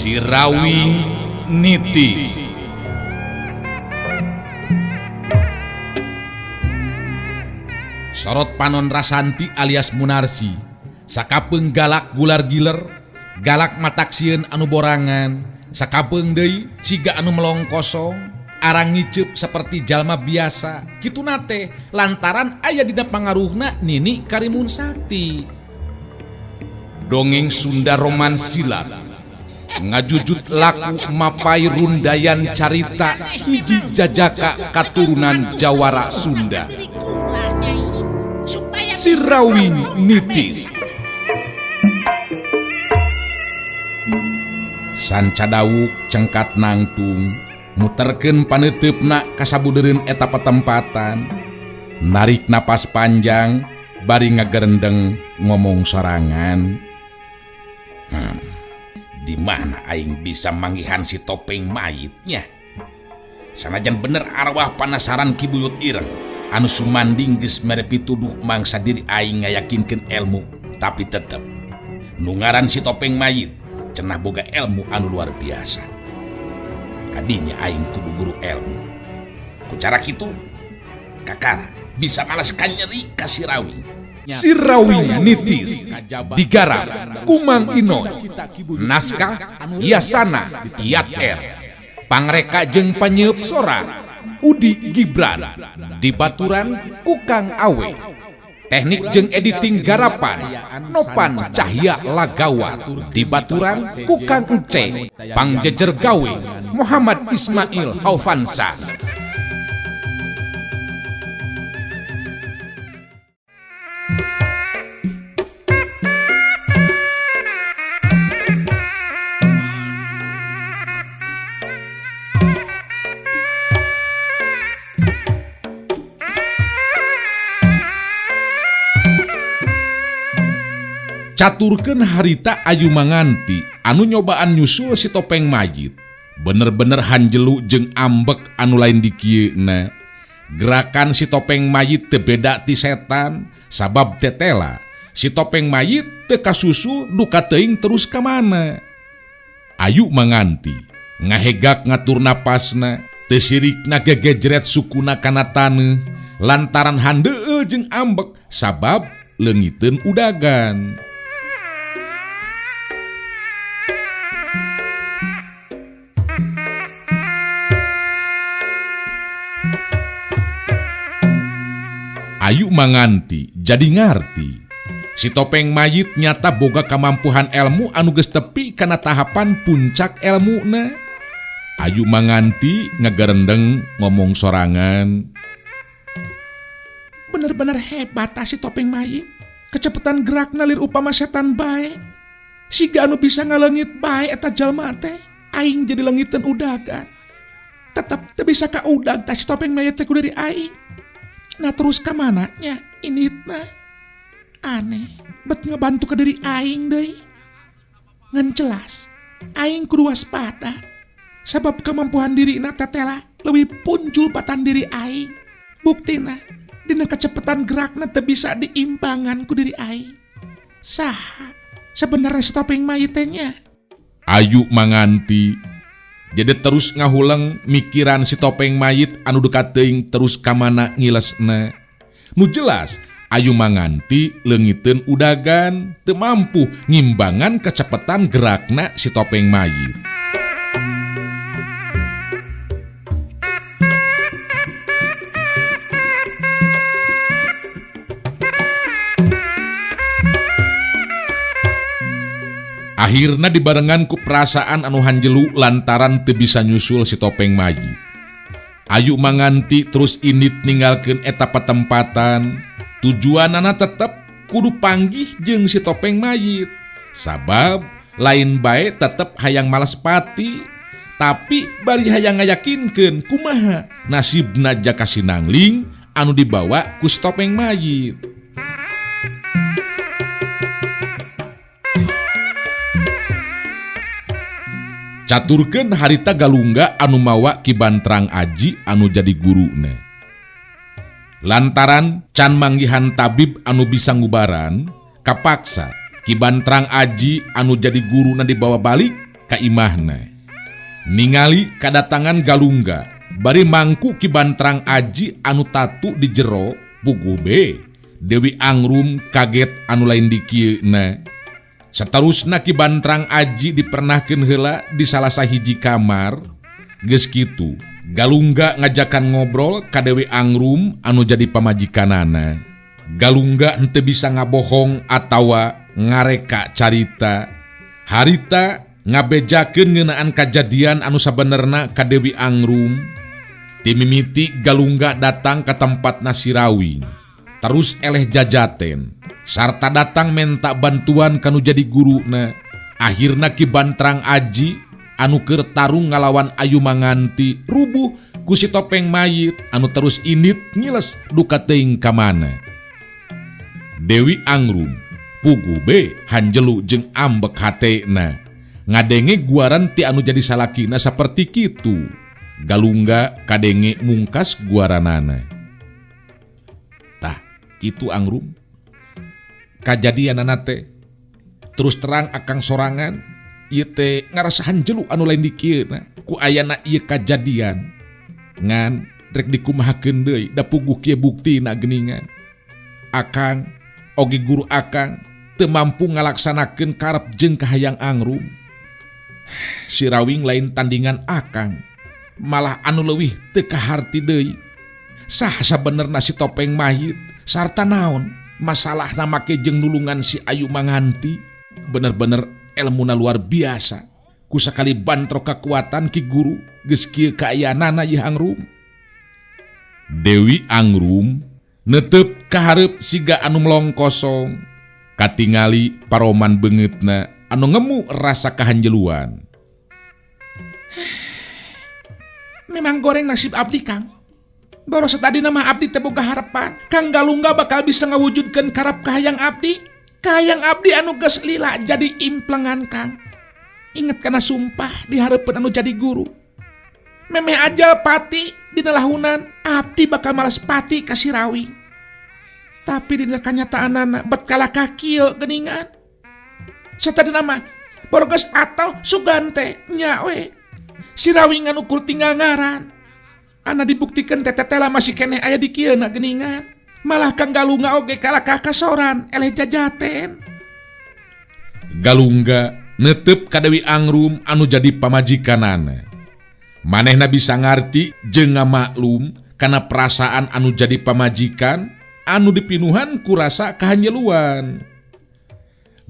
Sirawing Niti. Sorot panon Rasanti alias Munarsi sakapeung galak gular giler, galak matak sieun anu borangan, sakapeung deui siga anu melong kosong, arang ngiceup seperti jalma biasa. Kituna teh lantaran aya dina pangaruhna Nini Karimun Sakti. Dongeng Sunda Roman Silat ngajujut laku mapai rundayan carita hiji jajaka katurunan Jawara Sunda. Sirawing Nitis. Sanca dawuk cengkat nangtung muterkeun paneuteup ka sabudeureun eta patempatan, narik napas panjang bari ngagerendeng ngomong sorangan. Di mana aing bisa manggihan si topeng mayitnya? Sanajan bener arwah panasaran Ki Buyut Ireng anu sumanding geus mere pituduh mangsa diri aing ngayakinkeun ilmu, tapi tetep nu ngaran si topeng mayit cenah boga ilmu anu luar biasa. Kadinya aing kudu guru ilmu. Ku cara kitu kakara bisa malas kanyeri ka Sirawing. Sirawing Nitis digarap Kumang Inoy, naskah Yasana Yat R, pangreka jeung panyeup sora Udi Gibran, dibaturan Kukang Awe, teknik jeung editing garapan Nopan Cahya Lagawa, dibaturan Kukang Ence, pangjejer gawe Muhammad Ismail Haufansa. Caturkeun harita Ayu Manganti anu nyobaan nyusul si topeng mayit. Bener-bener hanjelu jeung ambek anu lain dikieuna. Gerakan si topeng mayit teu beda ti setan sabab tetela. Si topeng mayit teu kasusul duka teuing terus ka mana. Ayu Manganti ngahegak ngatur napasna, teu sirikna gegejret sukuna kana taneuh lantaran handeueul jeung ambek sabab leungiteun udagan. Ayu Manganti jadi ngarti. Si topeng mayit nyata boga kamampuhan ilmu anu geus tepi kana tahapan puncak elmuna. Ayu Manganti ngagerendeng ngomong sorangan. Bener-bener hebat si topeng mayit. Kecepatan gerakna lir upama setan bae. Siga anu bisa ngaleungit bae eta jalma teh. Aing jadi leungiteun udagan. Tetep teu bisa ka udag tah si topeng mayit teh ku diri aing. Nah terus ka mananya initna? Aneh, bet ngebantu ke diri aing deui. Ngan jelas, aing kudu waspada. Sabab kemampuan dirina tetela leuwih punjul batan diri aing. Buktina dina kecepatan gerakna teu bisa diimbangan ku diri aing. Saha sebenarnya si topeng mayit teh nya? Ayu Manganti jadi terus ngahuleng mikiran si topeng mayit anu duka teuing terus ka mana ngilesna. Nu jelas Ayu Manganti leungiteun udagan teu mampu ngimbangan kecepatan gerakna si topeng mayit. Akhirna dibarengan ku perasaan anu hanjelu lantaran teu bisa nyusul si topeng mayit. Ayu Manganti terus init ninggalkeun eta patempatan. Tujuanana tetep kudu panggih jeung si topeng mayit. Sabab lain bae tetep hayang malas pati, tapi bari hayang ngayakinkeun kumaha nasibna Jaka Sinangling anu dibawa ku si topeng mayit. Caturkeun harita Galungga anu mawa Ki Bantrang Aji anu jadi guruna. Lantaran can manggihan tabib anu bisa ngubaran, kapaksa Ki Bantrang Aji anu jadi guruna dibawa balik ka imahna. Ningali kadatangan Galungga bari mangku Ki Bantrang Aji anu tatu di jero puguh be. Dewi Angrum kaget anu lain dikieuna. Saterusna Ki Bantrang Aji dipernahkeun heula di salah sahiji kamar. Geus kitu, Galungga ngajakan ngobrol ka Dewi Angrum anu jadi pamajikanana. Galungga henteu bisa ngabohong atawa ngareka carita. Harita ngabejakeun ngeunaan kajadian anu sabenerna ka Dewi Angrum. Timimiti Galungga datang ka tempatna si Rawing, terus eleh jajaten, sarta datang menta bantuan kanu jadi guruna. Akhirna Ki Bantrang Aji anu keur tarung ngalawan Ayu Manganti rubuh ku si topeng mayit anu terus indit ngiles duka teuing ka mana. Dewi Angrum puguh be hanjelu jeung ambek hatena ngadenge guaran ti anu jadi salakina saperti kitu. Galungga kadenge mungkas guaranana. Tah kitu Angrum kajadianana teh. Terus terang akang sorangan ieu teh ngarasa hanjelu anu lain dikieuna ku ayana ieu kajadian. Ngan rek dikumahakeun deui da puguh kieu buktina geuningan. Akang oge guru akang teu mampu ngalaksanakeun karep jeung kahayang Angrum. Si Rawing lain tandingan akang, malah anu leuwih teu kaharti deui. Saha sabenerna si topeng mayit sarta naon masalahna make jeung nulungan si Ayu Manganti. Bener-bener elmuna luar biasa. Ku sakali bantrok kekuatan ki guru geus kieu kaayaanana ieu Angrum. Dewi Angrum netep kahareup siga anu melong kosong. Katingali paroman beungeutna anu ngemu rasa kahanjeluan. Memang goreng nasib abdi Kang. Baru tadi nama abdi teh boga harapan Kang Galungga bakal bisa ngawujudkeun karep kahayang abdi. Kahayang abdi anu geus lila jadi implengan Kang. Inget kana sumpah di hareupeun anu jadi guru. Memeh ajal pati dina lahunan abdi bakal malas pati ka si Rawi. Tapi dina kanyataanana bet kalah ka kieu geuningan. Satadina mah boro geus atau sugan teh nya we. Si Rawi ngan ukur tinggal ngaran. Ana dibuktikan tetetela masih keneh aya di kieu na geuningan. Malah Kang Galungga oge kalah ka kasoran eleh jajaten. Galungga netep ka Dewi Angrum anu jadi pamajikanana. Manehna bisa ngarti jeung ngamaklum kana perasaan anu jadi pamajikan anu dipinuhan ku rasa kahanjeluan.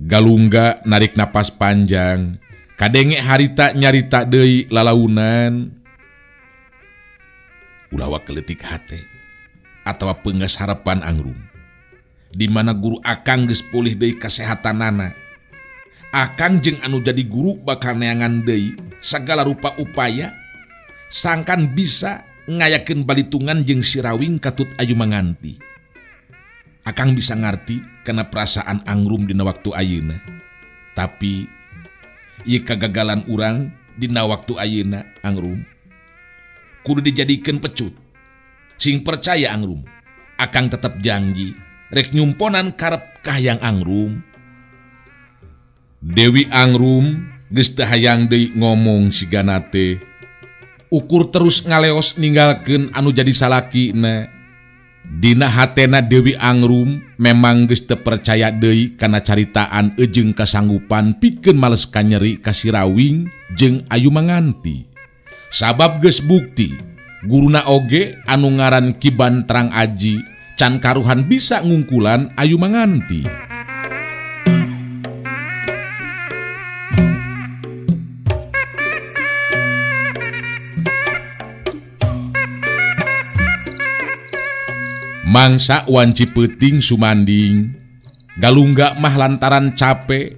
Galungga narik napas panjang, kadenge harita nyarita deui lalaunan. Ulah keletik hate atawa peunggas harapan Angrum. Di mana guru akang geus pulih deui kasehatanana. Akang jeung anu jadi guru bakal neangan deui sagala rupa upaya sangkan bisa ngayakeun balitungan jeung si Rawing katut Ayu Manganti. Akang bisa ngarti kana perasaan Angrum dina waktu ayeuna. Tapi ieu kagagalan urang dina waktu ayeuna Angrum kudu dijadikeun pecut. Sing percaya Angrum, akang tetep janji rek nyumponan karep kahayang Angrum. Dewi Angrum geus teu hayang deui ngomong sigana teh. Ukur terus ngaleos ninggalkeun anu jadi salakina. Dina hatena Dewi Angrum memang geus teu percaya deui kana caritaan ejeung kasanggupan pikeun males kanyeri ka si Rawing jeung Ayu Manganti. Sabab geus bukti guruna oge anu ngaran Ki Bantrang Aji can karuhan bisa ngungkulan Ayu Manganti. Mangsa wanci peuting sumanding, Galungga mah lantaran cape,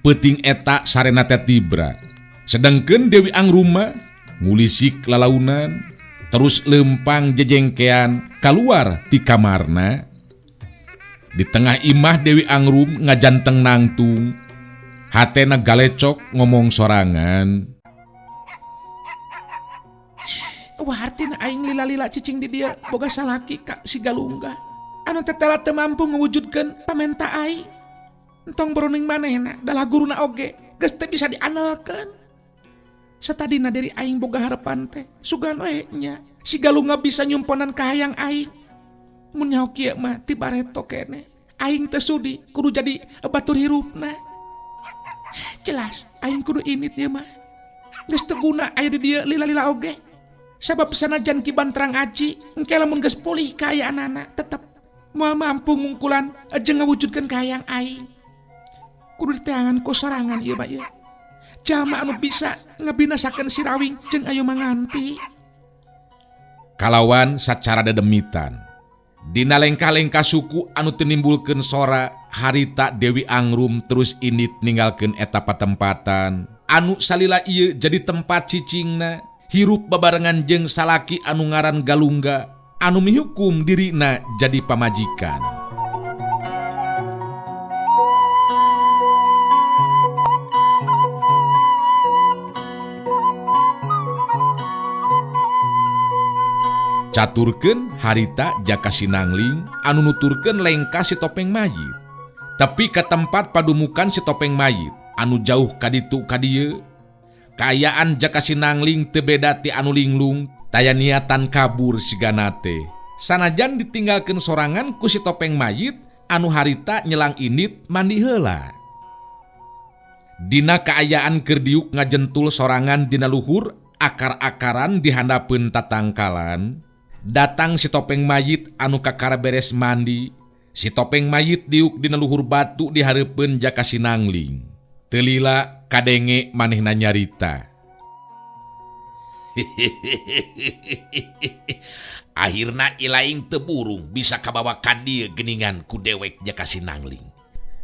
peuting eta sarena teh tibra. Sedengkeun Dewi Angrum mah ngulisik lalaunan, terus lempang jejengkean keluar ti kamarna. Di tengah imah Dewi Angrum ngajanteng nangtung, hatena galecok ngomong sorangan. Wah, hartina aing lila-lila cicing di dia boga salaki ka si Galungga. Anu tetela teu mampu ngewujudkeun pamenta aing. Entong beruning manehna dalah guruna oge geus teu bisa diandalkeun. Satadina diri aing boga harepan teh sugan we nya si Galungga bisa nyumponan kahayang aing. Mun nyaho kieu mah ti bareto keneh. Aing teu sudi kudu jadi batur hirupna. Jelas aing kudu init ieu mah. Geus teu guna aya di dieu lila-lila oge. Sabab sanajan Ki Banterang Aji engke lamun geus pulih kaayaanana tetep moal mampu ngungkulan jeung ngawujudkeun kahayang aing. Kudu diteangan ku sorangan ieu mah ieu. Jalma anu bisa ngabinasakeun si Rawing jeung Ayu Manganti. Kalawan sacara dedemitan. Dina lengkah-lengkah suku anu teu nimbulkeun sora harita Dewi Angrum terus indit ninggalkeun eta patempatan anu salila ieu jadi tempat cicingna hirup babarengan jeung salaki anu ngaran Galungga anu mihukum dirina jadi pamajikan. Caturkeun harita Jaka Sinangling anu nuturkeun lengkah si topeng mayit. Tepi ka tempat padumukan si topeng mayit anu jauh ka ditu ka dieu. Kaayaan Jaka Sinangling teu beda ti anu linglung, taya niatan kabur sigana teh. Sanajan ditinggalkeun sorangan ku si topeng mayit anu harita nyelang indit mandi heula. Dina kaayaan keur diuk ngajentul sorangan dina luhur akar-akaran dihandapeun tatangkalan. Datang si topeng mayit anu kakara beres mandi. Si topeng mayit diuk dina luhur batu dihareupeun Jaka Sinangling. Teu lila kadenge manehna nyarita. Akhirna ilaing teu burung bisa kabawa ka dieu geuningan ku dewek Jaka Sinangling.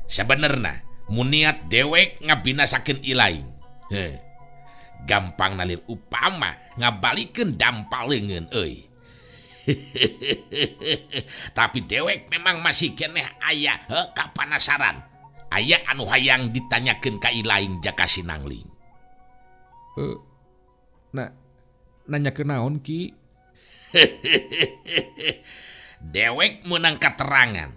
Sabenerna mun niat dewek ngabinasakeun ilaing. Heh. Gampang nalir upama ngabalikeun dampal leungeun euy. Tapi dewek memang masih keneh aya kapanasaran. Aya anu hayang ditanyakeun ka ilaing Jaka Sinangling. Nanya ke naon Ki? Dewek menang keterangan.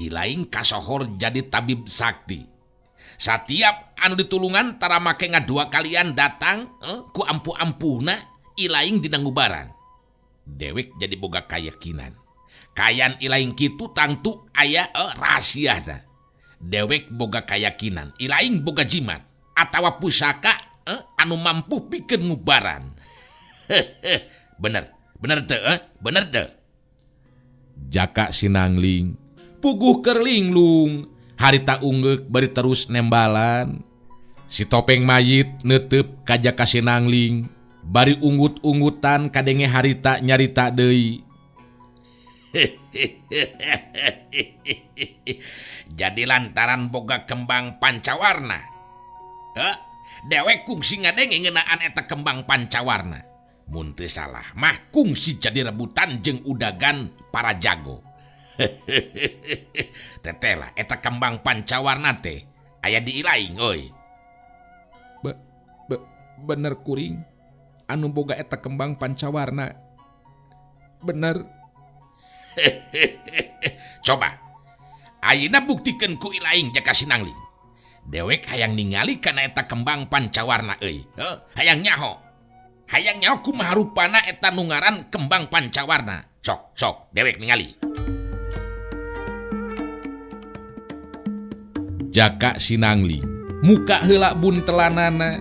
Ilaing kasohor jadi tabib sakti. Satiap anu ditulungan tara make ngadua kalian datang ku ampu-ampuhna ilaing dina ngubaran. Dewek jadi boga kayakinan. Kayan ilaing kitu tangtu aya rahasiana. Dewek boga kayakinan, ilaing boga jimat atawa pusaka anu mampu pikeun ngubaran. Bener, bener teu, bener teu. Jaka Sinangling puguh keur linglung, harita unggeuk bari terus nembalan. Si topeng mayit neuteup ka Jaka Sinangling, bari unggut-unggutan kadenge harita nyarita deui. Jadi lantaran boga kembang pancawarna. Dewek kungsi ngadenge ngeunaan eta kembang pancawarna. Mun teu salah mah kungsi jadi rebutan jeung udagan para jago. Teteh lah eta kembang pancawarna teh aya di ilaing euy. Bener kuring anu boga eta kembang pancawarna. Bener. Coba ayeuna buktikeun ku ilaing Jaka Sinangling. Dewek hayang ningali kana eta kembang pancawarna euy. Hayang nyaho. Hayang nyaho kumaha rupana eta nu ngaran kembang pancawarna. Sok, sok dewek ningali. Jaka Sinangling muka heula buntelanana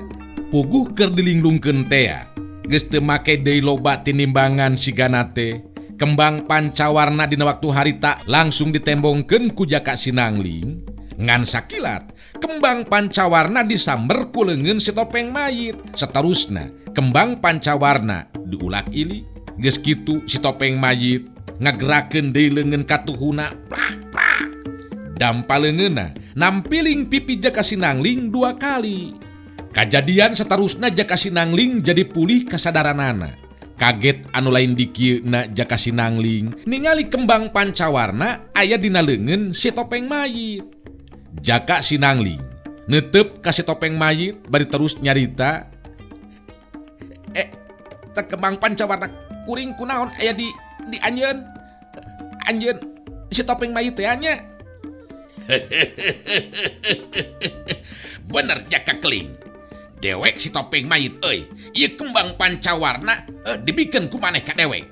puguh keur dilinglungkeun tea. Geus teu make deui loba tinimbangan sigana teh. Kembang pancawarna dina waktu harita langsung ditembongkeun ku Jaka Sinangling. Ngan sakilat kembang pancawarna disamber ku leungeun si topeng mayit. Seterusna kembang pancawarna diulak ili. Geus kitu si topeng mayit ngagerakeun deui leungeun katuhuna plak plak. Dampa leungeunna nampiling pipi Jaka Sinangling 2 kali. Kajadian seterusna Jaka Sinangling jadi pulih kasadaranana. Kaget anu lain dikieuna Jaka Sinangling ningali kembang pancawarna aya dina leungeun si topeng mayit. Jaka Sinangling neuteup ka si topeng mayit bari terus nyarita, teh kembang pancawarna kuring kunaon aya di anjeun. Anjeun si topeng mayit teh nya. Bener Jaka Keling. Dewek si topeng mayit euy. Ieu kembang pancawarna dibikeun ku maneh ka dewek.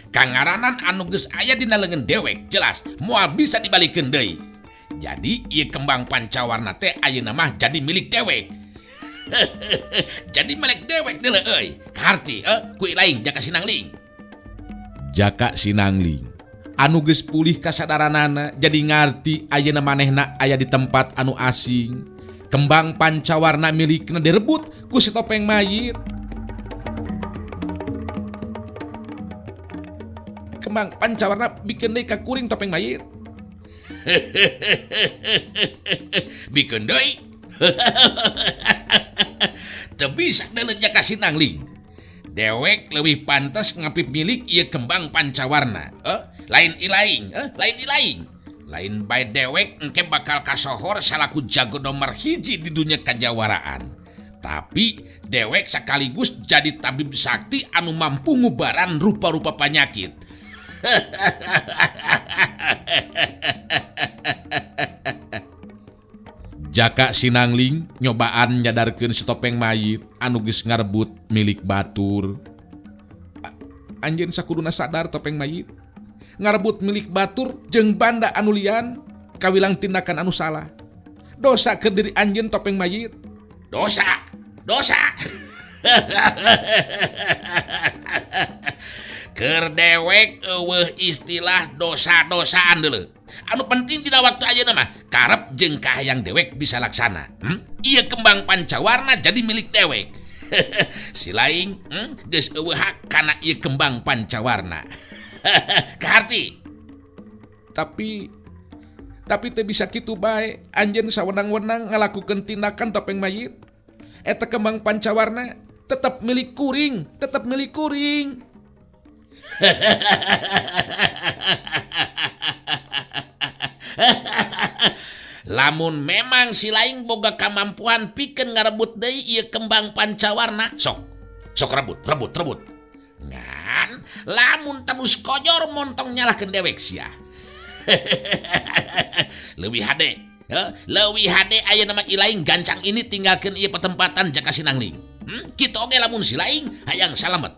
Kangaranan anu geus aya dina leungeun dewek jelas moal bisa dibalikeun deui. Jadi ieu kembang pancawarna teh ayeuna mah jadi milik dewek. Jadi milik dewek deuleu euy. Kaharti ku lain Jaka Sinangling. Jaka Sinangling anu geus pulih kasadaranana jadi ngarti ayeuna manehna aya di tempat anu asing. Kembang pancawarna milikna direbut ku si topeng mayit. Kembang pancawarna bikeun deui ka kuring topeng mayit. Bikeun deui. Teu bisa deuleu Jaka Sinangling. Dewek leuwih pantes ngapip milik ieu kembang pancawarna. Lain ilaing, lain ilaing. Lain bae dewek engke bakal kasohor salaku jago nomor hiji di dunia kajawaraan. Tapi dewek sekaligus jadi tabib sakti anu mampu ngubaran rupa-rupa penyakit. Jaka Sinangling nyobaan nyadarkeun si topeng mayit anu geus ngarebut milik batur. Anjeun sakuduna sadar topeng mayit ngarebut milik batur jeung banda anu lian kawilang tindakan anu salah. Dosa keur diri anjeun topeng mayit. Dosa, dosa. Keur dewek eueuh istilah dosa-dosaan deuleu. Anu penting dina waktu ayeuna mah karep jeung kahayang dewek bisa laksana. Ieu kembang pancawarna jadi milik dewek. Si lain geus eueuh hak kana ieu kembang pancawarna. Kaharti. Tapi teu bisa kitu bae. Anjeun sawenang-wenang ngalakukeun tindakan topeng mayit. Eta kembang pancawarna tetep milik kuring, tetep milik kuring. Lamun memang si lain boga kamampuan pikeun ngarebut deui ieu kembang pancawarna, sok. Sok rebut, rebut, rebut. Ngan lamun terus kojor montong nyalahkeun dewek sia. Leuwih hade, leuwih hade ayeuna mah ilaing gancang ini tinggalkeun ieu patempatan Jaka Sinangling. Kitu oge lamun si lain hayang salamet.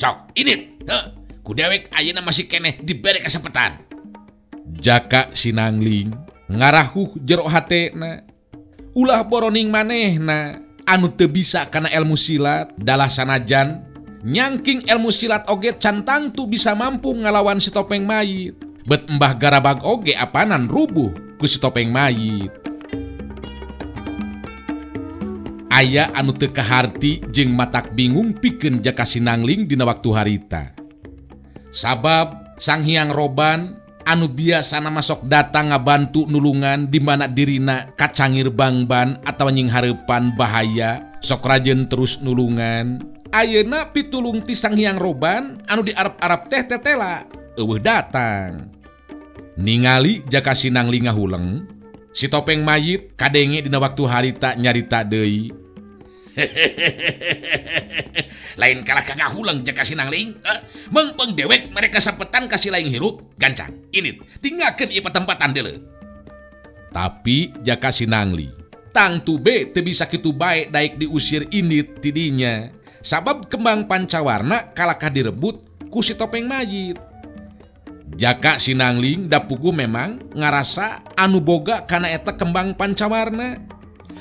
Sok, init. Ku dewek ayeuna masih keneh dibere kasempatan. Jaka Sinangling ngarahuh jero hatena. Ulah boroning manehna anu teu bisa kana ilmu silat dalah sanajan nyangking ilmu silat oge can tangtu bisa mampu ngalawan si topeng mayit. Bet Mbah Garabag oge apanan rubuh ku si topeng mayit. Aya anu teu kaharti jeung matak bingung pikeun Jaka Sinangling dina waktu harita. Sabab Sang Hyang Roban anu biasana masok datang ngabantu nulungan di mana dirina kacangir bangban atawa nyinghareupan bahaya sok rajeun terus nulungan. Ayeuna pitulung ti Sang Hyang Roban anu di Arab-Arab teh tetela eueuh datang. Ningali Jaka Sinangling ngahuleng, si topeng mayit kadenge dina waktu harita nyarita deui. Lain kalah kangahuleng Jaka Sinangling, mengpeng dewek mereka sampetan kasih lain hirup gancang. Init tinggalkeun ieu patempatan deuleu. Tapi Jaka Sinangling tangtu be teu bisa kitu bae daek diusir init tidinya. Sabab kembang pancawarna kalakah direbut ku si topeng mayit. Jaka Sinangling dapugu memang ngarasa anu boga kana eta kembang pancawarna.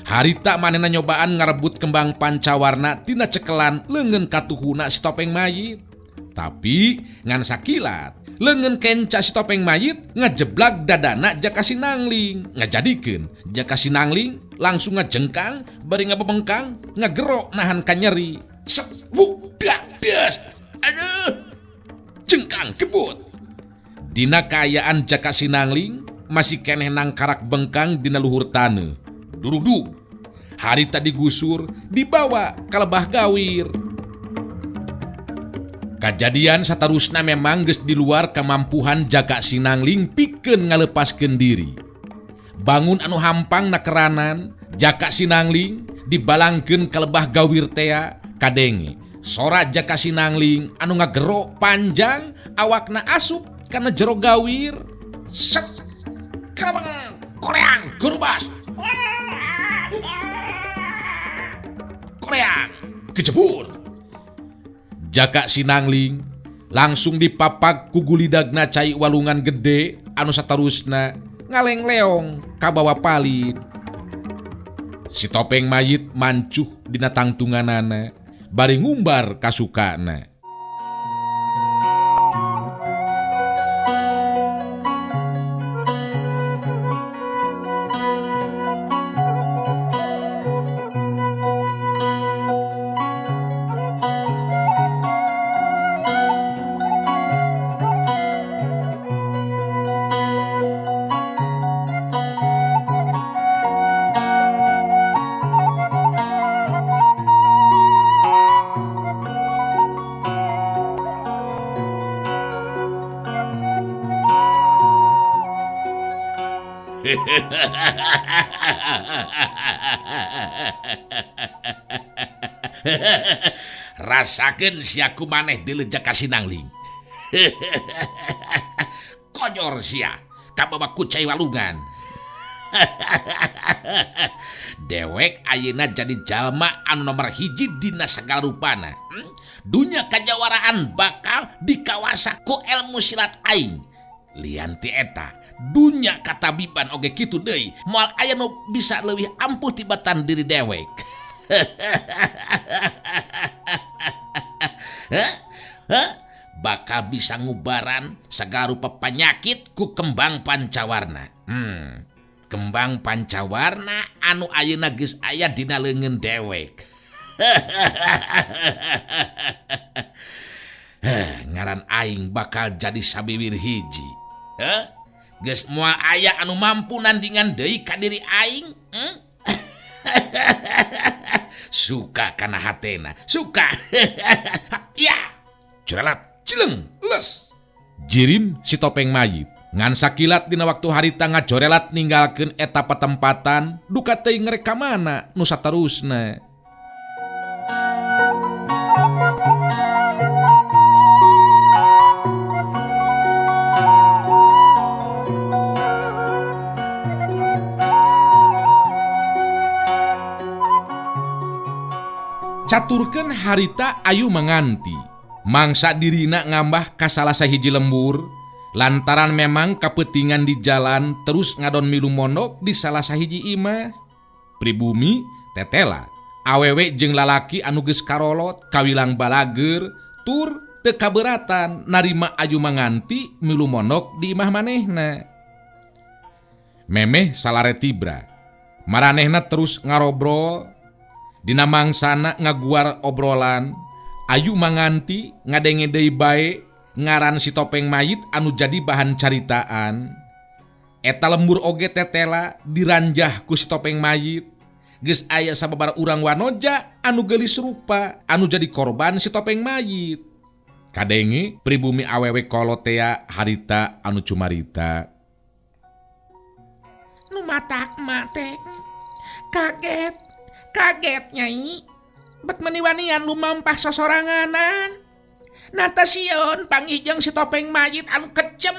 Harita manehna nyobaan ngarebut kembang pancawarna tina cekelan leungeun katuhuna si topeng mayit. Tapi ngan sakilat leungeun kenca si topeng mayit ngajeblag dadana Jaka Sinangling, ngajadikeun Jaka Sinangling langsung ngajengkang bari ngabebengkang ngagerok nahan kanyeri. Set, bu, dak, des. Aduh. Jengkang kebut. Dina kaayaan Jaka Sinangling masih keneh nangkarak bengkang dina luhur taneuh. Durudug. Harita digusur, dibawa ka lebah gawir. Kajadian satarusna memang geus di luar kamampuhan Jaka Sinangling pikeun ngalepaskeun diri. Bangun anu hampang nakeranan, Jaka Sinangling dibalangkeun ka lebah gawir tea kadenge. Sora Jaka Sinangling anu ngagerok panjang awakna asup kana jero gawir. Set, kelebeng, koreang, gurubas. Holeang kejebur. Jaka Sinangling langsung dipapag ku gulidagna cai walungan gede anu saterusna ngaleng-leong kabawa palit. Si topeng mayit mancuh dina tangtunganana bari ngumbar kasukana. Rasakeun sia ku maneh deuleu Jaka Sinangling. Konyol sia kabawa ku cai walungan. Dewek ayeuna jadi jalma anu nomor hiji dina sagala rupana. Dunya kajawaraan bakal dikawasa ku ilmu silat aing. Lian ti eta dunya katabiban oge kitu deui, moal aya nu bisa leuwih ampuh tibatan diri dewek. Bakal bisa ngubaran sagala rupa panyakit ku kembang pancawarna. Kembang pancawarna anu ayeuna geus aya dina leungeun dewek. Ngaran aing bakal jadi sabiwir hiji. Geus moal aya anu mampu nandingan deui ka diri aing. Suka kana hatena, suka. Ya, Corelat, cileng, les. Jirim si topeng mayit ngan sakilat dina waktu harita ngajorelat ninggalkeun eta patempatan duka teuing rek ka mana nu saterusna. Caturkeun harita ayu manganti mangsa dirina ngambah ka salah sahiji lembur lantaran memang kapetingan di jalan terus ngadon milu mondok di salah sahiji imah. Pribumi tetela awewe jeung lalaki anu geus karolot kawilang balager tur teu kaberatan narima ayu manganti milu mondok di imah manehna. Memeh salare tibra maranehna terus ngarobrol. Dina mangsana ngaguar obrolan, ayu manganti ngadenge deui bae ngaran si topeng mayit anu jadi bahan caritaan. Eta lembur oge tetela diranjah ku si topeng mayit. Geus aya sababaraha urang wanoja anu geulis rupa anu jadi korban si topeng mayit. Kadenge pribumi awewe kolotea harita anu cumarita. Nu matak mate kaget. Kaget nyai, bet meniwanian lumampah sosoranganan. Nata sieun panggih jeung si topeng mayit anu kecem,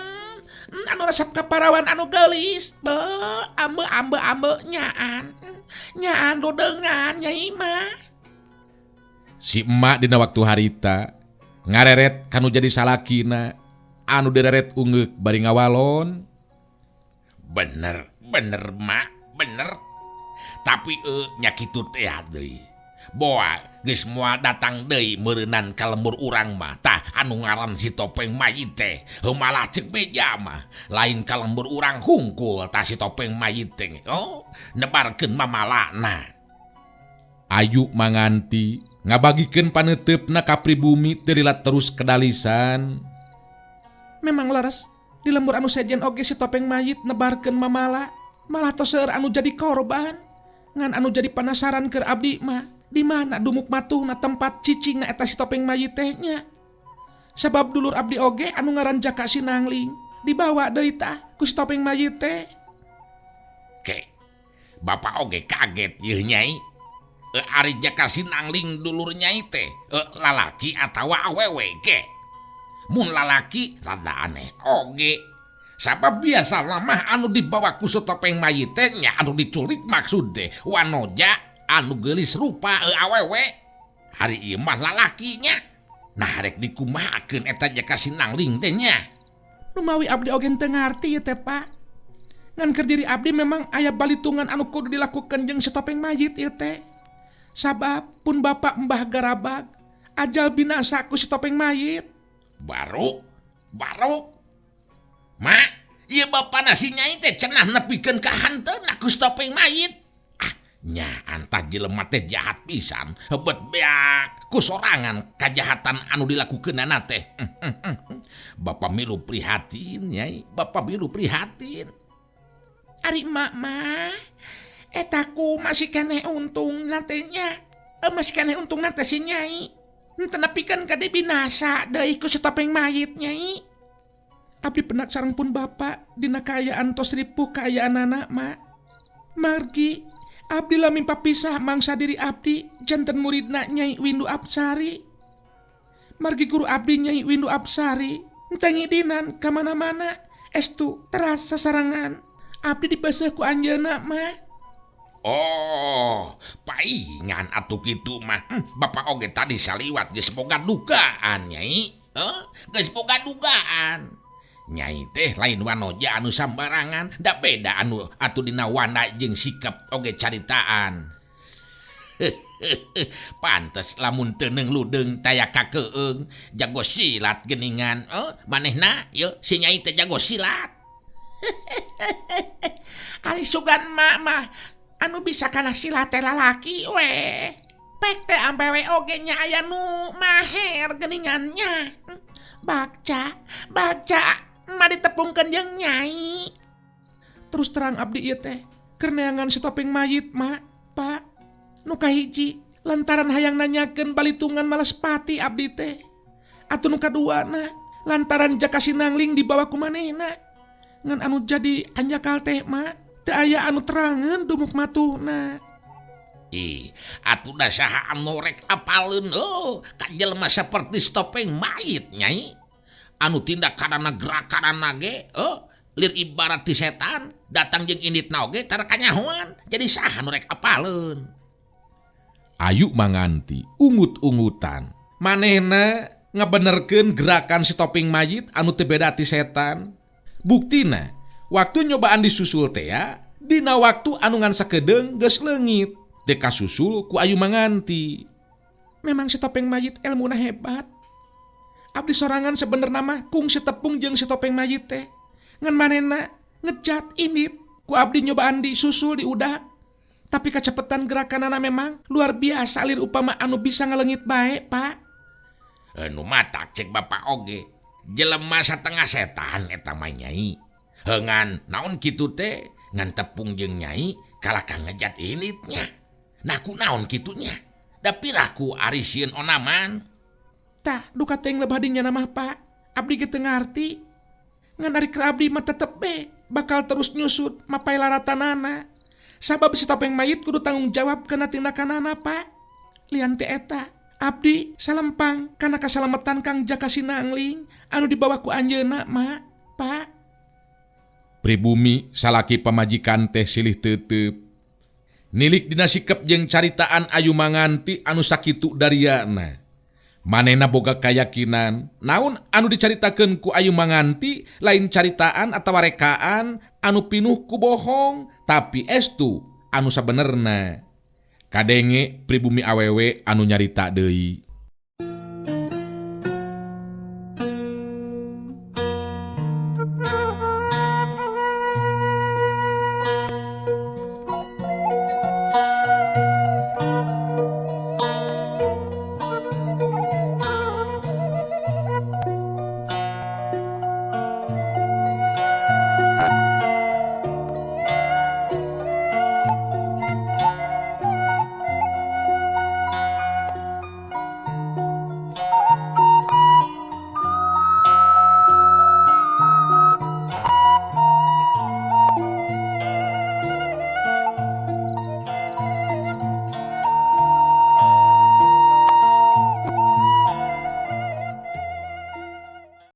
anu resep kaparawan anu geulis. Be, ambe ambe ambe nyaan, nyaan ludengan nyai mah. Si emak dina waktu harita ngareret kanu jadi salakina, anu direret ungeuk bari ngawalon. Bener, bener mak, bener. Tapi nya kitu teh deui. Boa geus moal datang deui meureunan ka lembur urang mah. Tah anu ngaran si topeng mayit teh malah ceuk beja mah. Lain ka lembur urang hungkul tah si topeng mayit teh. Oh, nebarkeun mamalana. Ayu manganti ngabagikeun paneuteup-na ka pribumi teu lila terus kedalisan. Memang leres di lembur anu sejen oge si topeng mayit nebarkeun mamala, malah tos seueur anu jadi korban. Ngan anu jadi penasaran keur abdi mah di mana dumuk matuhna tempat cicingna eta si topeng mayit teh nya. Sabab dulur abdi oge anu ngaran Jaka Sinangling dibawa deui tah ku si topeng mayit teh. Ke, bapak oge kaget yeuh nyai. Ari Jaka Sinangling dulur nyai teh lalaki atawa awewe ke. Mun lalaki rada aneh oge. Sabab biasa lamah anu dibawa ku si topeng mayit teh nya anu diculik maksud teh wanoja Anu geulis rupa awewe. Hari ieu mah lalakinya. Nah rek dikumahakeun eta Jaka Sinangling teh nya. Numawi abdi oge teu ngarti ieu teh, Pak. Ngan keur diri abdi memang aya balitungan anu kudu dilakukeun jeung si topeng mayit ieu teh. Sabab pun bapak Mbah Garabag ajal binasa ku si topeng mayit. Baru baru. Mak, ieu bapana si Nyai teh cenah nepikeun ka hanteuna ku si topeng mayit. Ah, nya antah jelema teh jahat pisan, hebet beak ku sorangan kajahatan anu dilakukeunana teh. Bapak milu prihatin, Nyai, bapak milu prihatin. Ari emak mah eta ku masih keneh untungna teh nya. Masih keneh untungna teh si Nyai. Henteu nepikeun ka binasa deui ku si topeng mayit, Nyai. Abdi pendak sareng pun bapak dina kaayaan tos ripuh kaayaanana, Mak. Margi abdi lami papisah mangsa diri abdi janten muridna Nyai Windu Apsari. Margi guru abdi Nyai Windu Apsari henteu ngidinan ka mana-mana estu teras sasarengan. Abdi dipeuseuh ku anjeunna, Mak. Oh, paingan atuh kitu mah. Bapak oge tadi saliwat geus boga dugaan, Nyai. Geus boga dugaan. Nyai teh lain wanoja anu sambarangan, da beda anu atuh dina wanda jeung sikap oge caritaan. Pantes lamun teu ludeung taya kakeung, jago silat geningan. Oh, manehna yeuh si Nyai teh jago silat. Ari sugan mak mah anu bisa kana silat teh lalaki we. Pek teh ampewe oge nya aya nu maher geningannya. Bagja, bagja mah ditepungkeun jeung Nyai. Terus terang abdi ieu teh keur neangan si topeng mayit, Mak, Pak. Nu kahiji lantaran hayang nanyakeun balitungan Malaspati abdi teh. Atuh nu kaduana lantaran Jaka Sinangling dibawa ku manehna. Ngan anu jadi anjakal teh, Mak, teu aya anu terangeun dumuk matuhna. Ih, atuh da saha anu rek apaleun oh, ka jelema saperti topeng mayit, Nyai. Anu tindakanana gerakanana ge, oh, lir ibarat ti setan, datang jeung inditna oge tara kanyahoan. Jadi saha nu rek apaleun? Ayu Manganti ungut-ungutan. Manehna ngabenerkeun gerakan si topeng mayit anu teu beda ti setan. Buktina, waktu nyobaan disusul teh ya, dina waktu anu ngan sakedeung geus leungit. Teu kasusul ku Ayu Manganti. Memang si topeng mayit elmuna hebat. Abdi sorangan sebenerna mah kungsi tepung jeung si topeng mayit teh. Ngan manehna ngejat indit ku abdi nyobaan disusul di udak. Tapi kacepetan gerakanana memang luar biasa lir upama anu bisa ngalengit bae, Pak. Nu matak cek bapak oge, jelema satengah setan eta mah, Nyai. Heungan naon kitu teh ngan tepung jeung Nyai kalah ka ngejat inditnya. Nah ku naon kitunya? Da piraku ari sieun onaman. Tah, duka teuing lebah dinya mah, Pak. Abdi ge teu ngarti. Ngan ari keur abdi mah tetep be bakal terus nyusut mapay laratanana. Sabab si topeng mayit kudu tanggung jawab kana tindakanana, Pak. Lian ti eta, abdi salempang kana kasalamatan Kang Jaka Sinangling anu dibawa ku anjeunna, Mak, Pak. Pribumi salaki pamajikan teh silih teuteup. Nilik dina sikep jeung caritaan Ayu Manganti anu sakitu dariana. Manehna boga kayakinan, naon anu dicaritakeun ku Ayu Manganti lain caritaan atawa rekaan anu pinuh ku bohong, tapi estu anu sabenerna. Kadenge pribumi awewe anu nyarita deui.